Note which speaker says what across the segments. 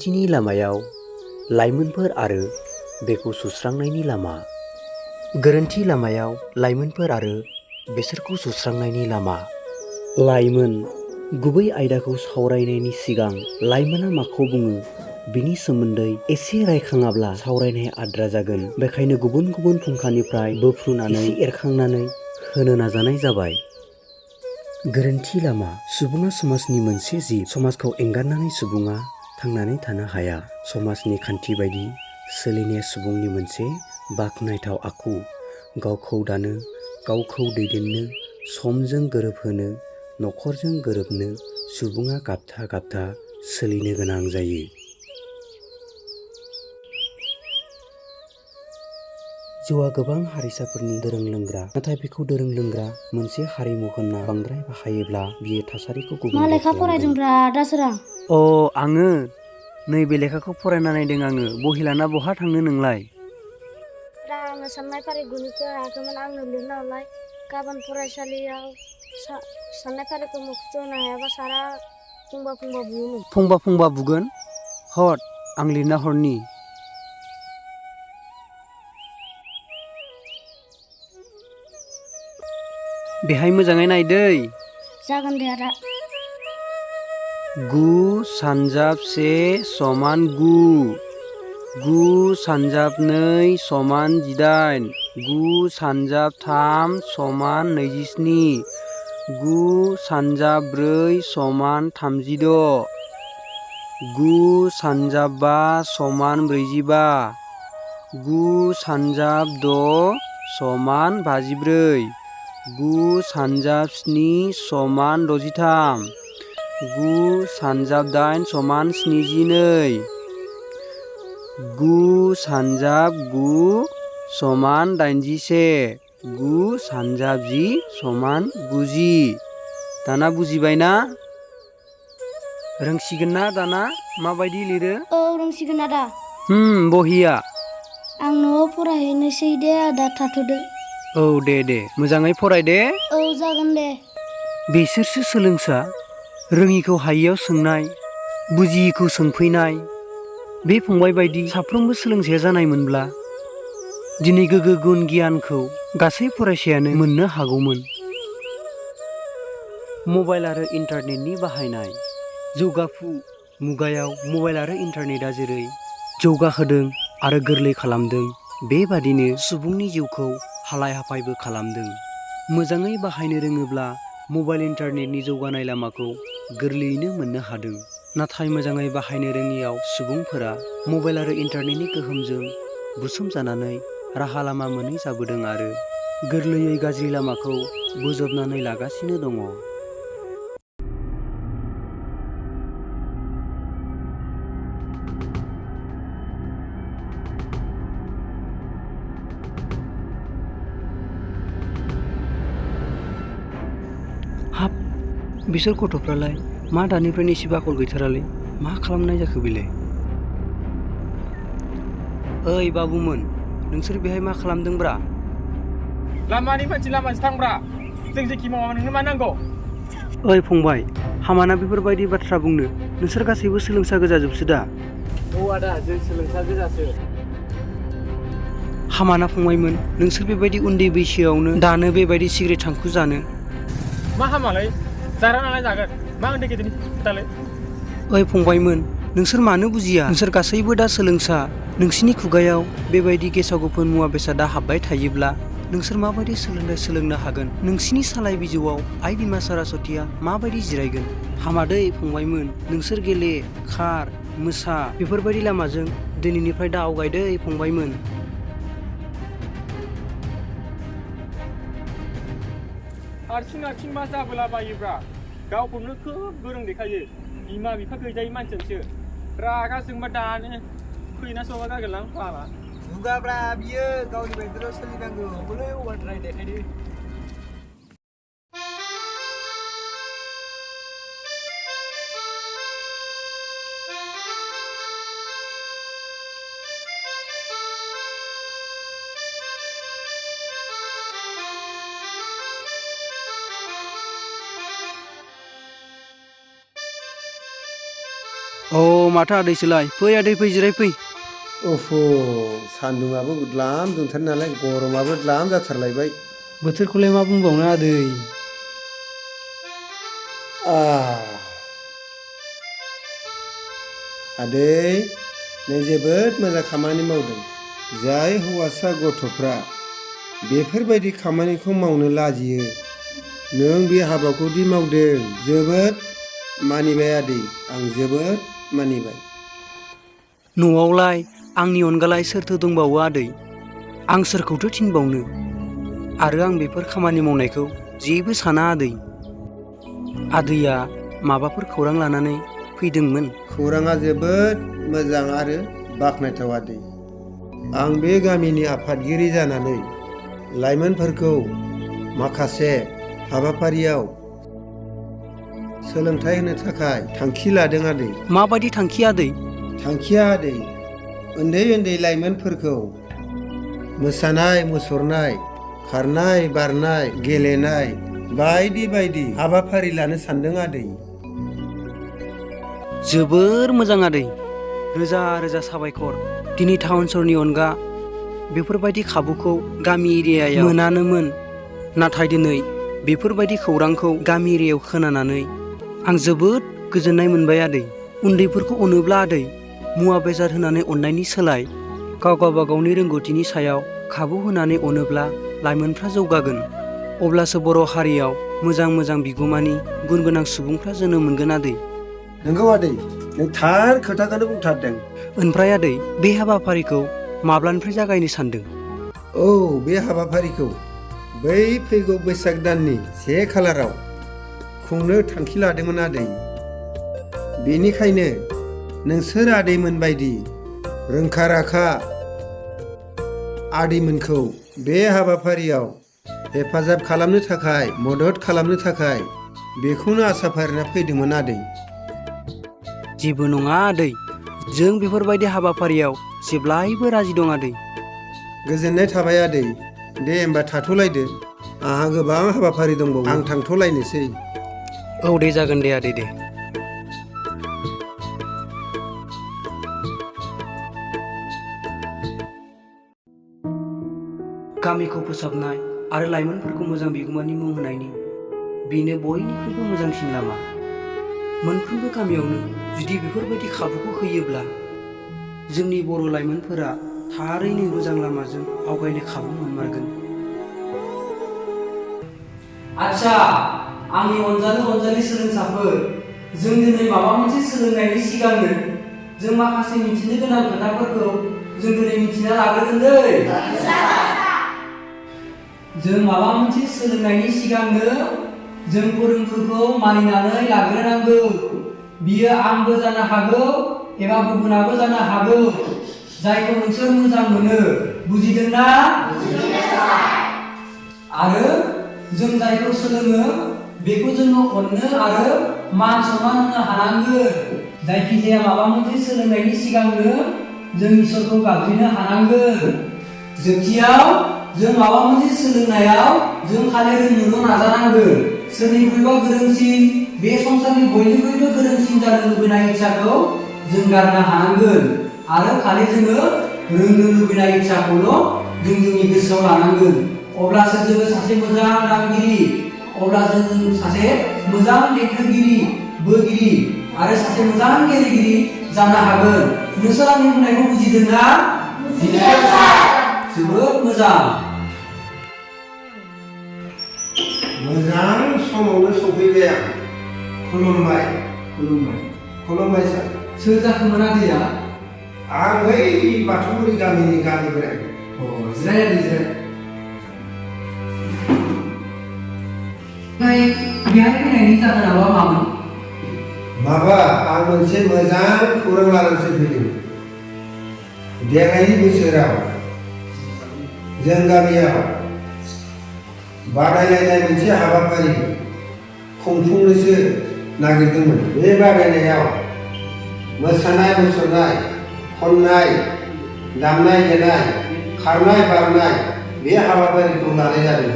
Speaker 1: गोरोन्थिनि लामायाव लाइमोनफोर आरो बेखौ सुस्रांनायनि लामा। गोरोन्थि लामायाव लाइमोनफोर आरो बेसोरखौ सुस्रांनायनि लामा। लाइमोन गुबै आयदाखौ सावरायनायनि सिगां लाइमोना माखौ बुङो बिनि सोमोन्दै एसे रायखाङाब्ला सावरायनाया आद्रा जागोन। बेखायनो गुबुन गुबुन फुंखानिफ्राय बोफ्रुनानै एसे एरखांनानै होनो नाजानाय जाबाय। गोरोन्थि लामा। सुबुङा समाजनि मोनसे जिब। समाजखौ एंगारनानै सुबुङा थांनानै थानो हाया। समाजनि खान्थि बायदि सोलिनाया सुबुंनि मोनसे बाखनायथाव आखु। गावखौ दानो, गावखौ दैदेननो, समजों गोरोबहोनो, नखरजों गोरोबनो सुबुङा गाबथा गाबथा सोलिनो गोनां जायो। जौआ गोबां हारिसाफोरनि दोरों लोंग्रा। नाथाय बेखौ दोरों लोंग्रा मोनसे हारिमु होनना बांद्राय बाहायोब्ला बियो थासारिखौ गुबुंले खालामगोन।
Speaker 2: मा लेखा फरायदोंब्रा दासोरां?
Speaker 1: आङो नैबे लेखाखौ फरायना नायदों आङो। बहि लाना बहा थांनो नोंलाय?
Speaker 2: आङो साननाय फारि गुनिखौ हायाखैमोन, आंनो लिरना हरलाय। गाबोन फरायसालियाव साननाय फारिखौ मोखथो होनो हायाबा सारा फंबा फंबा बुयोनो।
Speaker 1: फंबा फंबा बुगोन? हर आं लिरना हरनि। बेहाय मोजाङै नायदै।
Speaker 2: जागोन दे आदा।
Speaker 1: 9 सानजाब 1 = 9, 9 सानजाब 2 = 18, 9 सानजाब 3 = 27, 9 सानजाब 4 = 36, 9 सानजाब 5 = 45, 9 सानजाब 6 = 54, 9 सानजाब 7 = 63, 9 सानजाब 8 = 72, 9 सानजाब 9 = 81, 9 सानजाब 10 = 90। दाना बुजिबायना? रोंसिगोन ना दाना माबायदि लिरो?
Speaker 2: औ रोंसिगोन आदा।
Speaker 1: बहिया?
Speaker 2: आं न'आव फरायहैनोसै दे आदा, थाथ'दो।
Speaker 1: औ दे मोजाङै फराय दे।
Speaker 2: औ जागोन दे।
Speaker 1: बिसोरसो सोलोंसा। रोङिखौ हायियाव सोंनाय, बुजियिखौ सोंफैनाय। बे फंबाय बायदि साफ्रोमबो सोलोंसाया जानायमोनब्ला दिनै गोग्गो गुन गियानखौ गासै फरायसायानो मोननो हागौमोन। मबाइल आरो इन्टारनेटनि बाहायनाय। जौगाफु मुगायाव मबाइल आरो इन्टारनेटआ जेरै जौगाहोदों आरो गोरलै खालामदों, बेबादिनो सुबुंनि जिउखौ हालाय हाफायबो खालामदों। मोजाङै बाहायनो रोङोब्ला मबाइल इन्टारनेटनि जौगानाय लामाखौ गोरलैयैनो मोननो हादों। नाथाय मोजाङै बाहायनो रोङियाव सुबुंफोरा मबाइल आरो इन्टारनेटनि गोहोमजों बुसोमजानानै राहा लामा मोनै जाबोदों आरो गोरलैयै गाज्रि लामाखौ बोजबनानै लागासिनो दङ। हाब, बिसोर गथ'फ्रालाय मा दानिफ्रायनो एसेबो आखल गैथारालै? मा खालामनाय जाखो बेलाय? ओइ बाबुमोन, नोंसोर बेहाय मा खालामदोंब्रा?
Speaker 3: लामानि मानसि लामासो थांब्रा, जों जेखि मावा नोंनो मा नांगौ?
Speaker 1: ओइ फंबाय, हामाना बेफोरबायदि बाथ्रा बुंनो। नोंसोर गासैबो सोलोंसा गोजाजोबसो दा?
Speaker 3: औ आदा, जों सोलोंसा गोजासो।
Speaker 1: हामाना फंबायमोन, नोंसोर बेबायदि उन्दै बैसोआवनो दानो बेबायदि सिगारेट थांखु जानो?
Speaker 3: मा हामालै? जाग्रा नालाय जागोन, मा उन्दै गेदेरनि खोथालै?
Speaker 1: ओइ फंबायमोन, नोंसोर मानो बुजिया? नोंसोर गासैबो दा सोलोंसा। नोंसिनि खुगायाव बेबायदि गेसाव गोफोन मुवा बेसादा हाबबाय थायोब्ला नोंसोर माबायदि सोलोंथाइ सोलोंनो हागोन? नोंसिनि सालाय बिजौआव आइ बिमा सरासतिया माबायदि जिरायगोन? हामादै फंबायमोन, नोंसोर गेले, खार, मोसा बेफोरबायदि लामाजों दिनैनिफ्राय दा आवगायदै फंबायमोन।
Speaker 3: हारसिं मा जाबोलाबायोब्रा? गावखौनो खोब गोरों देखायो। बिमा बिफा गैजायै मानसियासो। रागा जोंबा दानो फैना सौगा गारगोनलां फाग्ला।
Speaker 4: नंगाब्रा, बियो गावनि बायदिल' सोलिनांगौ। बोलै अभारद्राय देखायदो।
Speaker 5: अ माथो आदैसोलाय फै आदै फै जिराय फै
Speaker 6: ओहो सान्दुंआबो द्लाम दुंथार नालाय गरमाबो द्लाम जाथारलायबाय
Speaker 5: बोथोरखौलाय मा बुंबावनो आदै
Speaker 6: आदै नों जोबोद मोजां खामानि मावदों जाय हौवासा गथ'फ्रा बेफोरबायदि खामानिखौ मावनो लाजियो नों बे हाबाखौ दि मावदों जोबोद मानिबाय आदै आं जोबोद मानिबाय
Speaker 5: न'आवलाय आंनि अनगालाय सोरथो दंबावो आदै आं सोरखौथो थिनबावनो आरो आं बेफोर खामानि मावनायखौ जेबो साना आदै आदैया माबाफोर खौरां लानानै फैदोंमोन
Speaker 6: खौराङा जोबोद मोजां आरो बाख्नायथाव आदै आं बे गामिनि आफादगिरि जानानै लाइमोनफोरखौ माखासे हाबाफारियाव सोलोंथाइ होनो थाखाय थांखि लादों आदै
Speaker 5: माबायदि थांखि आदै
Speaker 6: थांखिया आदै उन्दै उन्दै लाइमोनफोरखौ मोसानाय मुसुरनाय खारनाय बारनाय गेलेनाय बायदि बायदि हाबाफारि लानो सानदों आदै
Speaker 5: जोबोर मोजां आदै रोजा रोजा साबायखर दिनै टाउन सहरनि अनगा बेफोरबायदि खाबुखौ गामि एरियायाव मोनानोमोन नाथाय दिनै बेफोरबायदि खौरांखौ गामि एरियायाव खोनानानै आं जोबोद गोजोननाय मोनबाय आदै उन्दैफोरखौ अनोब्ला आदै मुवा बेसाद होनानै अननायनि सोलाय गाव गावबागावनि रोंगौथिनि सायाव खाबु होनानै अनोब्ला लाइमोनफ्रा जौगागोन अब्लासो बर' हारियाव मोजां मोजां बिगुमानि गुन गोनां सुबुंफ्रा जोनोम मोनगोन आदै
Speaker 6: नंगौ आदै नों थार खोथाखौनो बुंथारदों
Speaker 5: ओमफ्राय आदै बे हाबाफारिखौ माब्लानिफ्राय जागायनो सानदों
Speaker 6: औ बे हाबाफारिखौ बै फैगौ बैसाग दाननि 1 खालाराव खुंनो थांखि लादोंमोन आदै बेनिखायनो नोंसोर आदैमोन बायदि रोंखा राखा आदैमोनखौ बे हाबाफारियाव हेफाजाब खालामनो थाखाय मदद खालामनो थाखाय बेखौनो आसा फारिना फैदोंमोन आदै
Speaker 5: जेबो नङा आदै जों बेफोरबायदि हाबाफारियाव जेब्लायबो राजि दं आदै
Speaker 6: गोजोननाय थाबाय आदै दे होमबा थाथ'लायदो आंहा गोबां हाबाफारि दंबावो आं थांथ'लायनोसै
Speaker 5: औ दे जागोन दे आदै दे गामिखौ फोसाबनाय आरो लाइमोनफोरखौ मोजां बिगोमानि मुं होनायनि बेनो बयनिख्रुइबो मोजांसिन लामा मोनफ्रोमबो गामियावनो जुदि बेफोरबायदि खाबुखौ होयोब्ला जोंनि बर' लाइमोनफोरा थारैनो मोजां लामाजों आवगायनो खाबु मोनमारगोन आच्छा आंनि अनजालि सोलोंसाफोर जों दिनै माबा मोनसे सोलोंनायनि सिगांनो जों माखासे मिथिनो गोनां खोथाफोरखौ जों दिनै मिथिना लाग्रोगोन दै जों माबा मोनसे सोलोंनायनि सिगांनो जों फोरोंगुरुखौ मानिनानै लाग्रोनांगौ बियो आंबो जानो हागौ एबा गुबुनाबो जानो हागौ जायखौ नोंसोर मोजां मोनो बुजिदोंना आरो जों जायखौ सोलोङो बेखौ जोङो अननो आरो मान सनमान होनो हानांगोन जायखिजाया माबा मोनसे सोलोंनायनि सिगांनो जों इसोरखौ गाबज्रिनो हानांगोन जोबथियाव जों माबा मोनसे सोलोंनायाव जों खालि रोंनोल' नाजानांगोन सोरनिख्रुइबा गोरोंसिन बे संसारनि बयनिख्रुइबो गोरोंसिन जानो लुबैनाय इच्छाखौ जों गारनो हानांगोन आरो खालि जोङो रोंनो लुबैनाय इच्छाखौल' जों जोंनि गोसोआव लानांगोन अब्लासो जोङो सासे मोजां रांगिरि अब्लासो जों सासे मोजां देंखोगिरि बोगिरि आरो सासे मोजां गेलेगिरि जानो हागोन नोंसोर आंनि बुंनायखौ बुजिदोंना जोबोद मोजां
Speaker 6: मोजां समावनो सफैबाय आं खुलुमबाय सार
Speaker 5: सोर जाखोमोन आदैया
Speaker 6: आं बै बाथौगुरि गामिनि गामि बोराय
Speaker 5: जिराय आदै जिराय बेहाय फैनायनि जाहोनाबा मामोन
Speaker 6: माबा आं मोनसे मोजां खौरां लानानैसो फैदों देग्लायनि बोसोराव जों गामियाव बादायलायनाय मोनसे हाबाफारि खुंफुंनोसो नागिरदोंमोन बे बादायनायाव मोसानाय मुसुरनाय खननाय दामनाय देनाय खारनाय बारनाय बे हाबाफारिखौ लानाय जादों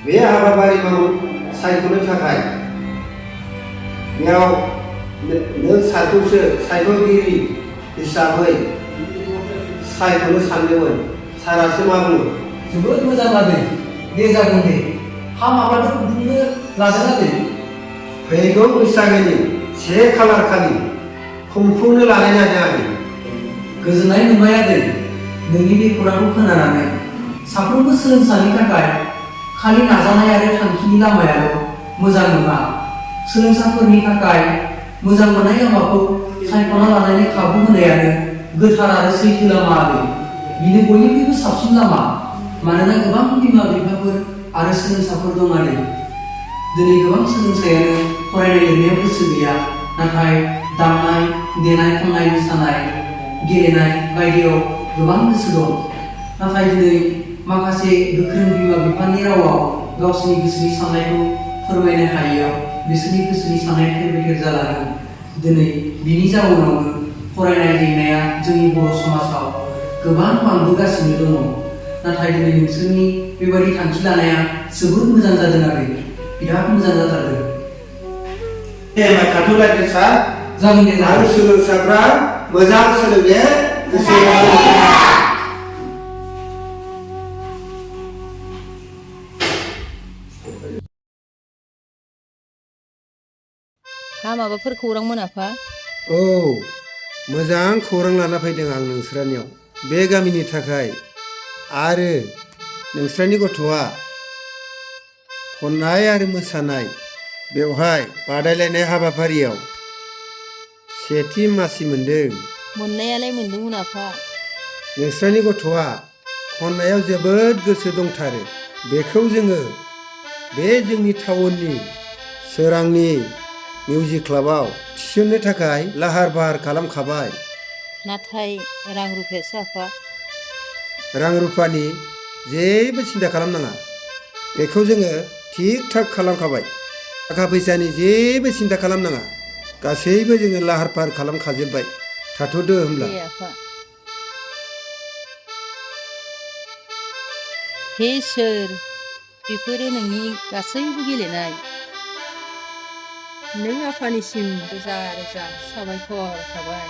Speaker 6: बे हाबाफारिखौ सायख'नो थाखाय बेयाव नों सारखौसो सायख'गिरि हिसाबै सायख'नो सानदोंमोन सारासो मा बुङो?
Speaker 5: जोबोद मोजां जादों दे जागोन दे हा माबाफोर खुंफुंनो लादों जादों
Speaker 6: फैगौ बैसागोनि 1 खालार खालि खुंफुंनो लानाय जादों आरो
Speaker 5: गोजोननाय मोनबाय आदै नोंनि बे खौरांखौ खोनानानै साफ्रोमबो सोलोंसानि थाखाय खालि नाजानाय आरो थांखिनि लामायाल' मोजां नङा सोलोंसाफोरनि थाखाय मोजां मोननाय लामाखौ सायख'ना लानायनि खाबु होनायानो गोथार आरो सैथो लामा आरो बिनो बयनिख्रुइबो साबसिन लामा मानोना गोबां बिमा बिफाफोर आरो सोलोंसाफोर दं आरो दिनै गोबां सोलोंसायानो फरायनाय लिरनायाव गोसो गैया नाथाय दामनाय देनाय खननाय मोसानाय गेलेनाय बायदियाव गोबां गोसो दं नाथाय दिनै माखासे गोख्रों बिमा बिफानि रावाव गावसोरनि गोसोनि साननायखौ फोरमायनो हायैयाव बिसोरनि गोसोनि साननाय थेर-बेथेर जालाङो दिनै बिनि जाउनावनो फरायनाय जेंनाया जोंनि बर' समाजाव गोबां बांबोगासिनो दङ नाथाय दिनै नोंसोरनि बेबायदि थांखि लानाया जोबोद मोजां जादों आरो बिराद मोजां जाथारदों
Speaker 6: दे होमबा थाथ'लायदो सार
Speaker 5: जागोन दे
Speaker 6: आरो सोलोंसाफ्रा मोजां सोलोंनो गोसो
Speaker 7: हा माबाफोर खौरांमोन आफा
Speaker 6: औ मोजां खौरां लाना फैदों आं नोंस्रानियाव बे गामिनि थाखाय आरो नोंस्रानि गथ'आ खननाय आरो मोसानाय बेवहाय बादायलायनाय हाबाफारियाव सेथि मासि मोनदों
Speaker 7: मोननायालाय मोनदोंमोन आफा
Speaker 6: नोंस्रानि गथ'आ खननायाव जोबोद गोसो दंथारो बेखौ जोङो बे जोंनि टाउननि सोरांनि मिउजिक क्लाबाव थिसननो थाखाय लाहार फाहार खालामखाबाय
Speaker 7: नाथाय रां रुफायासो आफा
Speaker 6: रां रुफानि जेबो सिन्था खालामनाङा बेखौ जोङो थिग थाक खालामखाबाय थाखा फैसानि जेबो सिन्था खालामनाङा गासैबो जोङो लाहार फाहार खालामखाजोब्बाय थाथ'दो होमब्ला
Speaker 7: दे आफा हे सोर बेफोरो नोंनि गासैबो गेलेनाय नों आफानिसिम रोजा रोजा साबायखर थाबाय